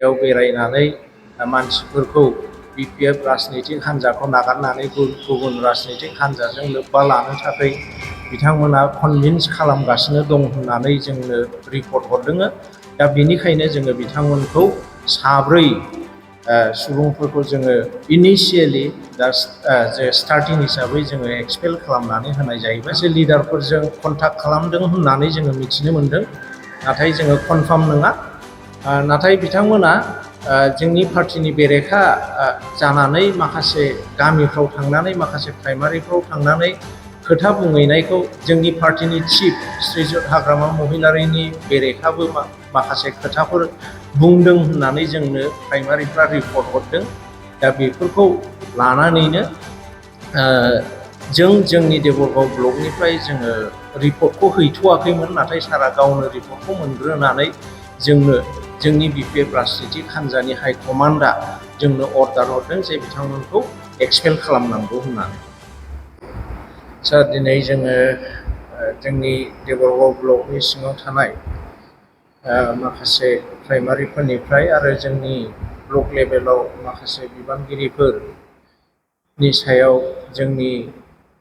बेयाव बेरायनानै मानसिफोरखौ BPF राजनितिक हान्जाखौ नागारनानै गुबुन राजनितिक हान्जाजों लोब्बा लानो थाखाय बिथांमोना कनभिन्स खालामगासिनो दं होननानै जोंनो रिपर्ट हरदों। दा बेनिखायनो जोङो बिथांमोनखौ साब्रै सुबुंफोरखौ जोङो इनिशियेलि जे स्टार्टिं हिसाबै जोङो एक्सपेल खालामनानै होनाय जाहैबाय। जे लिडारफोरजों कन्टाक्ट खालामदों होननानै जोङो मिथिनो मोनदों, नाथाय जोङो कनफार्म नङा। नाथाय बिथांमोना जोंनि पार्टिनि बेरेखा जानानै माखासे गामिफ्राव थांनानै माखासे प्राइमारिफ्राव थांनानै खोथा बुंहैनायखौ जोंनि पार्टिनि चिफ श्रीजुत हाग्रामा महिलारिनि बेरेखाबो माखासे खोथाफोर बुंदों होननानै जोंनो प्राइमारिफ्रा रिपर्ट हरदों। दा बेफोरखौ लानानैनो जोंनि देबरगाव ब्लकनिफ्राय जोङो रिपर्टखौ हैथ'वाखैमोन, नाथाय सारा गावनो रिपर्टखौ मोनग्रोनानै जोंनो जोंनि BPF राजनितिक हान्जानि हाइकमान्डआ जोंनो अर्डार हरदों जे बिथांमोनखौ एक्सपेल खालामनांगौ होननानै। सार, दिनै जोङो जोंनि देबरगाव ब्लकनि सिङाव थानाय माखासे प्राइमारिफोरनिफ्राय आरो जोंनि ब्लक लेभेलाव माखासे बिबानगिरिफोरनि सायाव जोंनि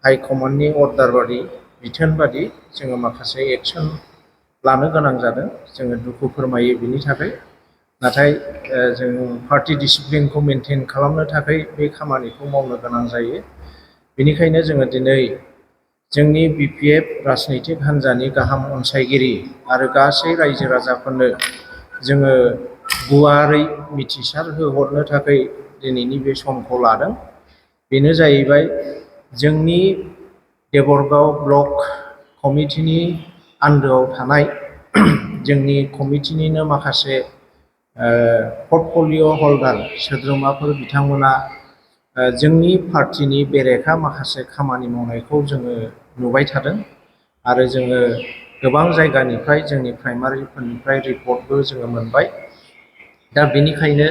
हाइकमान्डनि अर्डार बादि बिथोन बादि जोङो माखासे एक्सन लानो गोनां जादों। जोङो दुखु फोरमायो बिनि थाखाय। नाथाय जों पार्टि डिसिप्लिनखौ मेनटेन खालामनो थाखाय बे खामानिखौ मावनो गोनां जायो। बेनिखायनो जोङो दिनै जोंनि BPF राजनितिक हान्जानि गाहाम अनसायगिरि आरो गासै रायजो राजाफोरनो जोङो गुवारै मिथिसार होहरनो थाखाय दिनैनि बे समखौ लादों। बेनो जाहैबाय जोंनि देबरगाव ब्लक कमिटिनि आन्दोआव थानाय जोंनि कमिटिनिनो माखासे पर्टफलिय' हल्डार सोद्रोमाफोर बिथांमोना जोंनि पार्टिनि बेरेखा माखासे खामानि मावनायखौ जोङो नुबाय थादों आरो जोङो गोबां जायगानिफ्राय जोंनि प्राइमारिफोरनिफ्राय रिपर्टबो जोङो मोनबाय। दा बेनिखायनो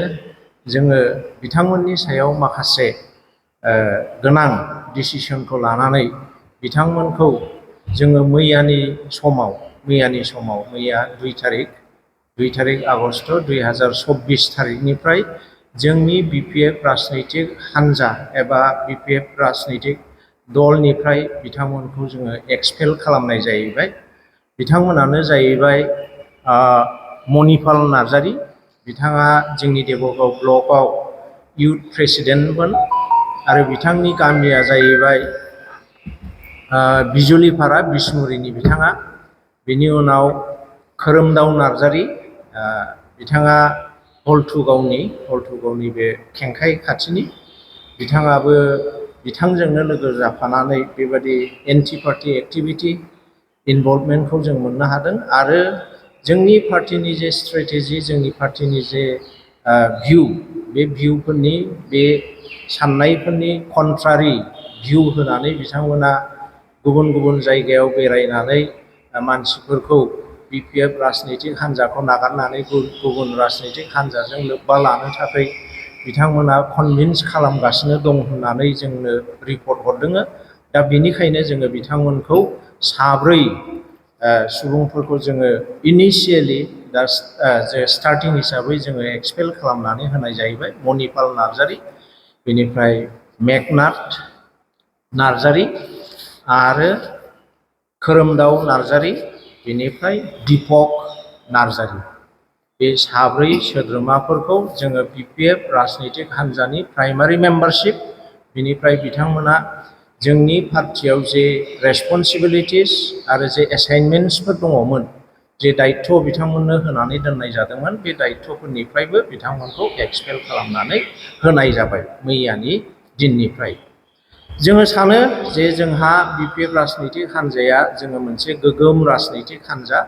जोङो बिथांमोननि सायाव माखासे गोनां डिसिसनखौ लानानै बिथांमोनखौ जोङो मैया 2 थारिख आगष्ट 2024 थारिखनिफ्राय जोंनि BPF राजनितिक हान्जा एबा BPF राजनितिक दलनिफ्राय बिथांमोनखौ जोङो एक्सपेल खालामनाय जाहैबाय। बिथांमोनानो जाहैबाय मनिपाल नार्जारि। बिथाङा जोंनि देबरगाव ब्लकआव इउथ प्रेसिडेन्टमोन आरो बिथांनि गामिया जाहैबाय बिजुलिपारा बिसमुरिनि बिथाङा। बेनि उनाव खोरोमदाव नार्जारि, बिथाङा हल्थुगावनि बे खेंखाइ खाथिनि। बिथाङाबो बिथांजोंनो लोगो जाफानानै बेबादि एन्टि पार्टि एक्टिभिटि इनभल्भमेन्टखौ जों मोननो हादों। आरो जोंनि पार्टिनि जे स्ट्रेटेजि, जोंनि पार्टिनि जे भिउ, बे भिउफोरनि बे साननायफोरनि कन्ट्रारि भिउ होनानै बिथांमोना गुबुन जायगायाव बेरायनानै मानसिफोरखौ BPF राजनितिक हान्जाखौ नागारनानै गुबुन राजनितिक हान्जाजों लोब्बा लानो थाखाय बिथांमोना कनभिन्स खालामगासिनो दं होननानै जोंनो रिपर्ट हरदों। दा बेनिखायनो जोङो बिथांमोनखौ साब्रै सुबुंफोरखौ जोङो इनिशियेलि जे स्टार्टिं हिसाबै जोङो एक्सपेल खालामनानै होनाय जाहैबाय। मनिपाल नार्जारि, बेनिफ्राय मेघनाथ नार्जारि आरो खोरोमदाव नार्जारि, बेनिफ्राय दिपक नार्जारि। बे साब्रै सोद्रोमाफोरखौ जोङो BPF राजनितिक हान्जानि प्राइमारि मेम्बारशिप, बेनिफ्राय बिथांमोना जोंनि पार्टियाव जे रेसपन्सिबिलिटिस आरो जे एसाइनमेन्टसफोर दङमोन, जे दायित्थ' बिथांमोननो होनानै दोननाय जादोंमोन, बे दायित्थ'फोरनिफ्रायबो बिथांमोनखौ एक्सपेल खालामनानै होनाय जाबाय मैयानि दिननिफ्राय। जोङो सानो जे जोंहा BPF राजनितिक हान्जाया जोङो मोनसे गोगोम राजनितिक हान्जा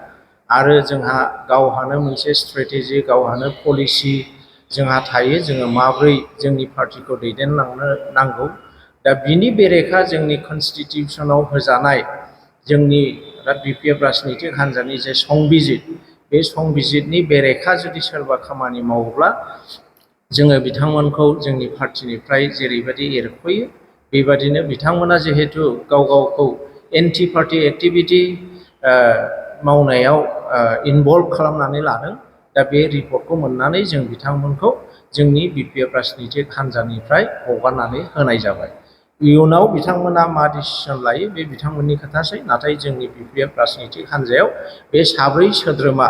आरो जोंहा गावहानो मोनसे स्ट्रेटेजि, गावहानो पलिसि जोंहा थायो। जोङो माब्रै जोंनि पार्टिखौ दैदेनलांनो नांगौ। दा बिनि बेरेखा जोंनि कनस्टिटिउसनाव होजानाय जोंनि BPF राजनितिक हान्जानि जे संबिजित, बे संबिजितनि बेरेखा जुदि सोरबा खामानि मावोब्ला जोङो बिथांमोनखौ जोंनि पार्टिनिफ्राय जेरैबायदि एरख'यो, बेबादिनो बिथांमोना जिहेथु गावखौ एन्टि पार्टि एक्टिभिटि मावनायाव इनभल्भ खालामनानै लादों, दा बे रिपर्टखौ मोननानै जों बिथांमोनखौ जोंनि BPF राजनितिक हान्जानिफ्राय हगारनानै होनाय जाबाय। इयुनाव बिथांमोना मा डिसिसन लायो बे बिथांमोननि खोथासै, नाथाय जोंनि BPF राजनितिक हान्जायाव बे साब्रै सोद्रोमा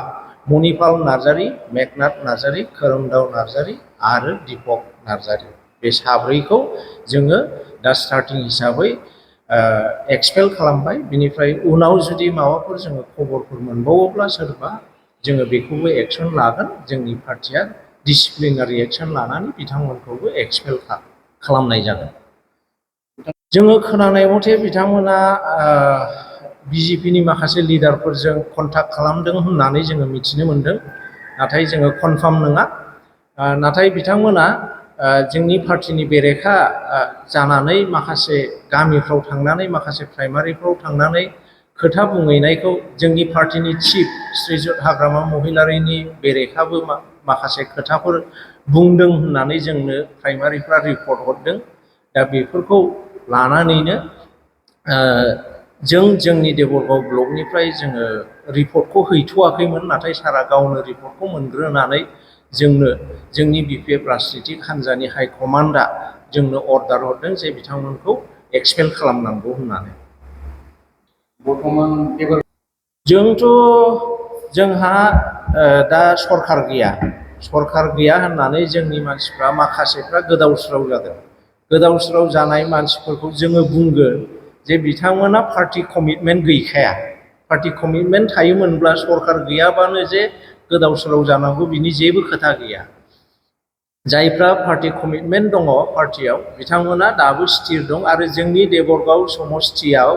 मणिपाल नार्जारी, मेघनाथ नार्जारी, खोरोमदाव नार्जारी आरो दीपक नार्जारी, बे साब्रैखौ जोङो दा स्टार्टिं हिसाबै एक्सपेल खालामबाय। बिनिफ्राय उनाव जुदि माबाफोर जोङो खबरफोर मोनबावोब्ला सोरबा, जोङो बेखौबो एक्सन लागोन। जोंनि पार्टिया डिसिप्लिनारि एक्सन लानानै बिथांमोनखौबो एक्सपेल खालामनाय जागोन। जोङो खोनानाय मथे बिथांमोना BJPनि माखासे लिडारफोरजों कन्टाक्ट खालामदों होननानै जोङो मिथिनो मोनदों, नाथाय जोङो कनफार्म नङा। नाथाय बिथांमोना जोंनि पार्टिनि बेरेखा जानानै माखासे गामिफ्राव थांनानै, माखासे प्राइमारिफ्राव थांनानै खोथा बुंहैनायखौ जोंनि पार्टिनि चिफ श्रीजुत हाग्रामा महिलारिनि बेरेखाबो माखासे खोथाफोर बुंदों होननानै जोंनो प्राइमारिफ्रा रिपर्ट हरदों। दा बेफोरखौ लानानैनो जोंनि देबरगाव ब्लकनिफ्राय जोङो रिपर्टखौ हैथ'वाखैमोन, नाथाय सारा गावनो रिपर्टखौ मोनग्रोनानै जोंनो जोंनि BPF राजनितिक हान्जानि हाइकमान्डआ जोंनो अर्डार हरदों जे बिथांमोनखौ एक्सपेल खालामनांगौ होननानै। बर्थमान जोंहा दा सरखार गैया होननानै जोंनि मानसिफ्रा माखासेफ्रा गोदाव सोराव जादों। गोदाव सोराव जानाय मानसिफोरखौ जोङो बुंगोन जे बिथांमोना पार्टि कमिटमेन्ट गैखाया। पार्टि कमिटमेन्ट थायोमोनब्ला सरखार गैयाबानो जे गोदाव सोराव जानांगौ बिनि जेबो खोथा गैया। जायफ्रा पार्टि कमिटमेन्ट दङ पार्टियाव, बिथांमोना दाबो स्थिर दं। आरो जोंनि देबरगाव समस्थियाव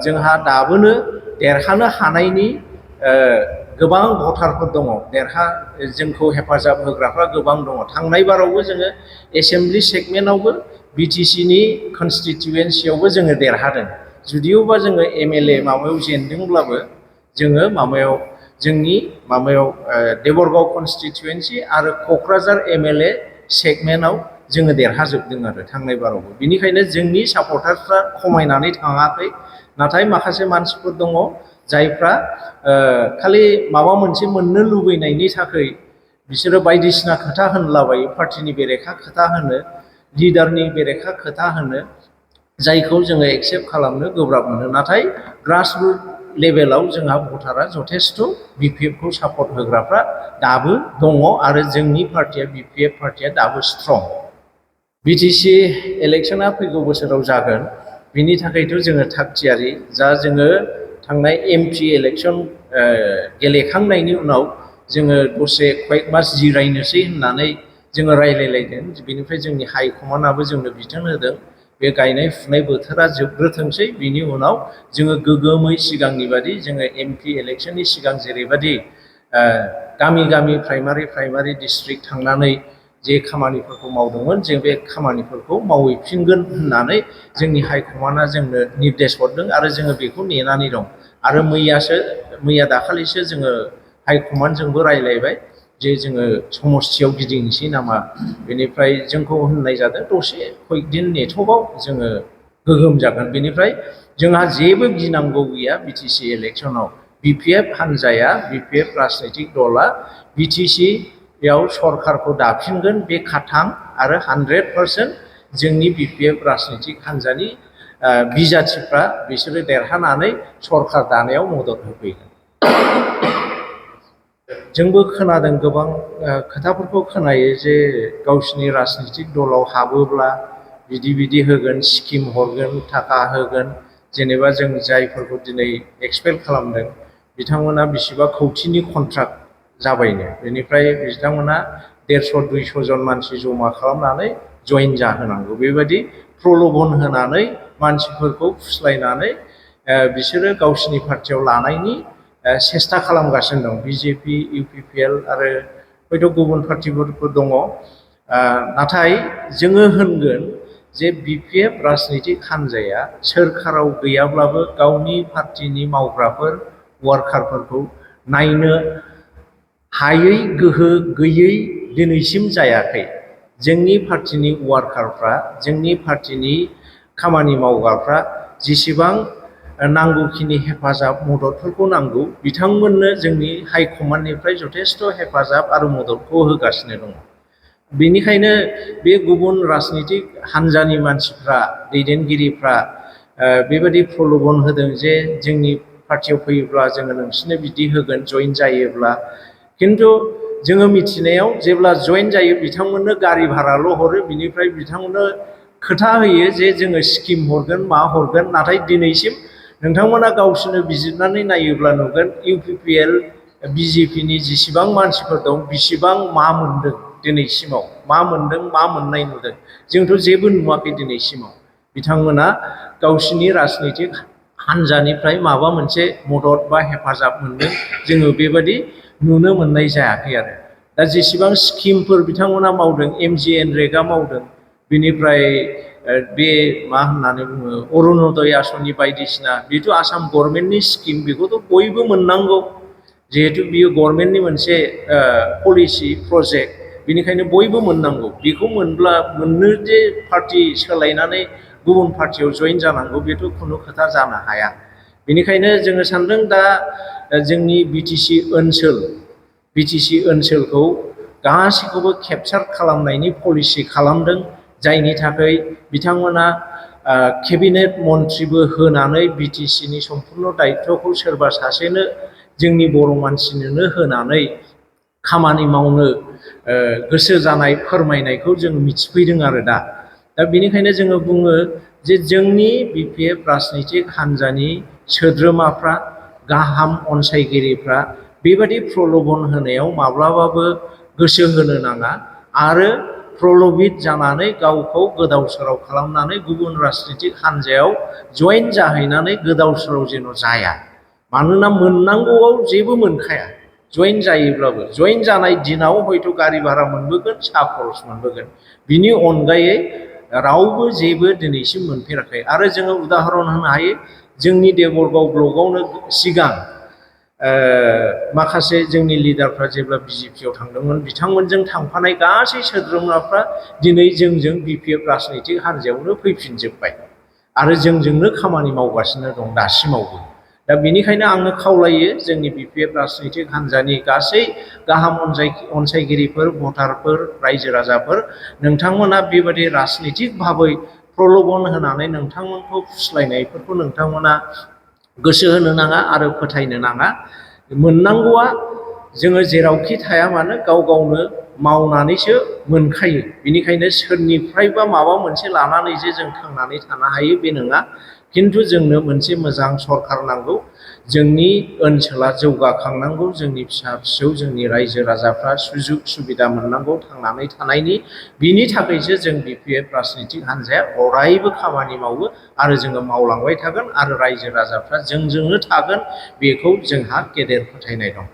जोंहा दाबोनो देरहानो हानायनि गोबां भटारफोर दङ, जोंखौ हेफाजाब होग्राफ्रा गोबां दङ। थांनाय बारावबो जोङो एसेम्ब्लि सेगमेन्टआवबो BTCनि कनस्टिटिुवेन्सियावबो जोङो देरहादों। जुदिअबा जोङो MLA माबायाव जेनदोंब्लाबो जोङो जोंनि देबरगाव कनस्टिटिुवेन्सि आरो क'क्राझार MLA सेगमेन्टआव जोङो देरहाजोबदों आरो थांनाय बारावबो। बिनिखायनो जोंनि सापर्टारफ्रा खमायनानै थाङाखै। नाथाय माखासे मानसिफोर दङ जायफ्रा खालि माबा मोनसे मोननो लुबैनायनि थाखाय बिसोरो बायदिसिना खोथा होनलाबायो, पार्टिनि बेरेखा खोथा होनो, लिडारनि बेरेखा खोथा होनो, जायखौ जोङो एक्सेप्ट खालामनो गोब्राब मोनो। नाथाय ग्रासरुट लेभेलाव जोंहा भटारा जथेस्थ' BPFखौ सापर्ट होग्राफ्रा दाबो दङ आरो जोंनि पार्टिया BPF पार्टिया दाबो स्ट्रं। BTC इलेक्सना फैगौ बोसोराव जागोन, बिनि थाखायथ' जोङो थाग थियारि। जा जोङो थांनाय MP इलेक्सन गेलेखांनायनि उनाव जोङो दसे कয়েक मास जिरायनोसै होननानै जोङो रायलायलायदों। बेनिफ्राय जोंनि हाइकमान्डआबो जोंनो बिथोन होदों बे गायनाय फुनाय बोथोरा जोबग्रोथोंसै, बिनि उनाव जोङो गोगोमै सिगांनि बादि जोङो MP इलेक्सननि सिगां जेरैबायदि गामि गामि प्राइमारि डिस्ट्रिक्ट थांनानै जे खामानिफोरखौ मावदोंमोन, जों बे खामानिफोरखौ मावहैफिनगोन होननानै जोंनि हाइकमान्डआ जोंनो निर्देश हरदों आरो जोङो बेखौ नेनानै दं। आरो मैया दाखालिसो जोङो हाइकमान्डजोंबो रायलायबाय जे जोङो समस्थियाव गिदिंनोसै नामा। बेनिफ्राय जोंखौ होननाय जादों दसे कয়েक दिन नेथ'बाव जोङो गोगोम जागोन। बेनिफ्राय जोंहा जेबो गिनांगौ गैया BTC इलेक्सनाव। BPF हान्जाया, BPF राजनैतिक दला BTCयाव सरकारखौ दाफिनगोन बे खाथां आरो 100% जोंनि BPF राजनैतिक हान्जानि बिजाथिफ्रा बिसोरो देरहानानै सरकार दानायाव मदद होफैगोन। जोंबो खोनादों, गोबां खोथाफोरखौ खोनायो जे गावसिनि राजनैतिक दलाव हाबोब्ला बिदि होगोन, स्किम हरगोन, थाखा होगोन। जेनेबा जों जायफोरखौ दिनै एक्सपेल खालामदों बिथांमोना बिसिबा कौटिनि कन्ट्राक्ट जाबायनो। बेनिफ्राय बिथांमोना 150-200 जन मानसि जमा खालामनानै जइन जाहोनांगौ। बेबायदि प्रल'भन होनानै मानसिफोरखौ फुस्लायनानै बिसोरो गावसिनि पार्टियाव लानायनि सेस्था खालामगासिनो दं। BJP, UPPL आरो हयथ' गुबुन पार्टिफोरबो दङ। नाथाय जोङो होनगोन जे BPF राजनैतिक हान्जाया सोरखाराव गैयाब्लाबो गावनि पार्टिनि मावग्राफोर, वार्कारफोरखौ नायनो हायै, गोहो गैयै दिनैसिम जायाखै। जोंनि पार्टिनि वार्कारफ्रा, जोंनि पार्टिनि खामानि मावग्राफ्रा जेसेबां नांगौखिनि हेफाजाब मददफोरखौ नांगौ बिथांमोननो जोंनि हाइकमान्डनिफ्राय जथेस्थ' हेफाजाब आरो मददखौ होगासिनो दङ। बेनिखायनो बे गुबुन राजनितिक हान्जानि मानसिफ्रा दैदेनगिरिफ्रा बेबायदि प्रल'भन होदों जे जोंनि पार्टियाव फैयोब्ला जोङो नोंसोरनो बिदि होगोन जइन जायोब्ला। खिन्थु जोङो मिथिनायाव जेब्ला जइन जायो बिथांमोननो गारि भाराल' हरो, बिनिफ्राय बिथांमोननो खोथा होयो जे जोङो स्किम हरगोन मा हरगोन, नाथाय दिनैसिम नोंथांमोना गावसोरनो बिजिरनानै नायोब्ला नुगोन UPPL BJPनि जेसेबां मानसिफोर दं बिसिबां मा मोनदों दिनैसिमाव, मा मोनदों मा मोननाय नुदों, जोंथ' जेबो नुवाखै दिनैसिमाव। बिथांमोना गावसिनि राजनितिक हान्जानिफ्राय माबा मोनसे मदद बा हेफाजाब मोनदों जोङो बेबायदि नुनो मोननाय जायाखै आरो। दा जेसेबां स्किमफोर बिथांमोना मावदों, MGNरेगा मावदों, बिनिफ्राय बे मा होननानै बुङो अरुण'दय आसनि बायदिसिना, बेथ' आसाम गभर्नमेन्टनि स्किम, बेखौथ' बयबो मोननांगौ जिहेथु बियो गभर्नमेन्टनि मोनसे पलिसि प्रजेक्ट, बेनिखायनो बयबो मोननांगौ। बेखौ मोननो जे पार्टि सोलायनानै गुबुन पार्टियाव जइन जानांगौ बेथ' खुनु खोथा जानो हाया। बेनिखायनो जोङो सानदों दा जोंनि BTC ओनसोलखौ गासैखौबो केपचार खालामनायनि पलिसि खालामदों, जायनि थाखाय बिथांमोना केबिनेट मन्थ्रिबो होनानै BTCनि सम्पुर्ण दायित्वखौ सोरबा सासेनो जोंनि बर' मानसिनोनो होनानै खामानि मावनो गोसो जानाय फोरमायनायखौ जों मिथिफैदों आरो दा बेनिखायनो जोङो बुङो जे जोंनि BPF राजनितिक हान्जानि सोद्रोमाफ्रा, गाहाम अनसायगिरिफ्रा बेबायदि प्रल'भन होनायाव माब्लाबाबो गोसो होनो नाङा आरो प्रल'भित जानानै गावखौ गोदाव सोराव खालामनानै गुबुन राजनितिक हान्जायाव जइन जाहैनानै गोदाव सोराव जेन' जाया। मानोना मोननांगौआव जेबो मोनखाया, जइन जायोब्लाबो जइन जानाय दिनाव हयथ' गारि भारा मोनबोगोन, साहा खरस मोनबोगोन, बिनि अनगायै रावबो जेबो दिनैसिम मोनफेराखै। आरो जोङो उदाहरन होनो हायो, जोंनि देबरगाव ब्लकआवनो सिगां माखासे जोंनि लिडारफ्रा जेब्ला BJPआव थांदोंमोन, बिथांमोनजों थांफानाय गासै सोद्रोमाफ्रा दिनै जोंजों BPF राजनितिक हान्जायावनो फैफिनजोब्बाय आरो जोंजोंनो खामानि मावगासिनो दं दासिमावबो। दा बेनिखायनो आङो खावलायो जोंनि BPF राजनितिक हान्जानि गासै गाहाम अनसायगिरिफोर, भटारफोर, रायजो राजाफोर, नोंथांमोना बेबायदि राजनितिक भाबै प्रल'भन होनानै नोंथांमोनखौ फुस्लायनायफोरखौ नोंथांमोना गोसो होनो नाङा आरो फोथायनो नाङा। मोननांगौआ जोङो जेरावखि थाया मानो गाव गावनो मावनानैसो मोनखायो। बेनिखायनो सोरनिफ्रायबा माबा मोनसे लानानै जे जों थांनानै थानो हायो बे नङा। खिन्थु जोंनो मोनसे मोजां सरकार नांगौ, जोंनि ओनसोला जौगाखांनांगौ, जोंनि फिसा फिसौ, जोंनि रायजो राजाफ्रा सुजुग सुबिदा मोननांगौ थांनानै थानायनि। बिनि थाखायसो जों BPF राजनितिक हान्जाया अरायबो खामानि मावो आरो जोङो मावलांबाय थागोन आरो रायजो राजाफ्रा जोंजोंनो थागोन, बेखौ जोंहा गेदेर फोथायनाय दं।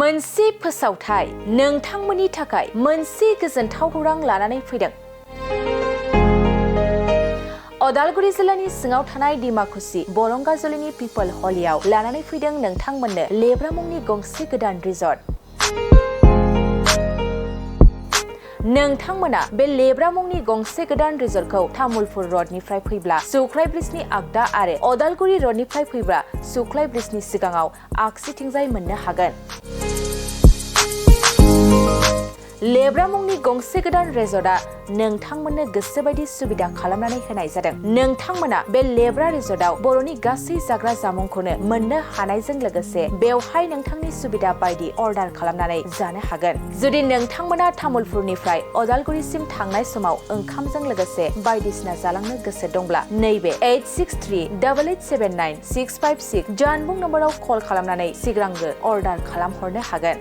मोनसे फोसावथाय नोंथांमोननि थाखाय मोनसे गोजोनथाव खौरां लानानै फैदों। अदालगुरि जिल्लानि सिङाव थानाय डिमाकुसि बरंगाजुलिनि पिपल हलियाव लानानै फैदों नोंथांमोननो लेब्रा मुंनि गंसे गोदान रिजर्ट। नोंथांमोना बे लेब्रा मुंनि गंसे गोदान रिजर्टखौ तामुलपुर रडनिफ्राय फैब्ला सुख्लाय ब्रिजनि आगदा आरो अदालगुरि रडनिफ्राय फैब्ला सुख्लाय ब्रिजनि सिगाङाव आगसिथिंजाय मोननो हागोन। लेब्रा मुंनि गंसे गोदान रिजर्टआ नोंथांमोननो गोसोबायदि सुबिदा खालामनानै होनाय जादों। नोंथांमोना बे लेब्रा रिजर्टआव बर'नि गासै जाग्रा जामुंखौनो मोननो हानायजों लोगोसे बेवहाय नोंथांनि सुबिदा बायदि अर्डार खालामनानै जानो हागोन। जुदि नोंथांमोना तामुलपुरनिफ्राय अदालगुरिसिम थांनाय समाव ओंखामजों लोगोसे बायदिसिना जालांनो गोसो दंब्ला नैबे 8638879656 जानबुं नम्बराव कल खालामनानै सिगांग्रो अर्डार खालामहरनो हागोन।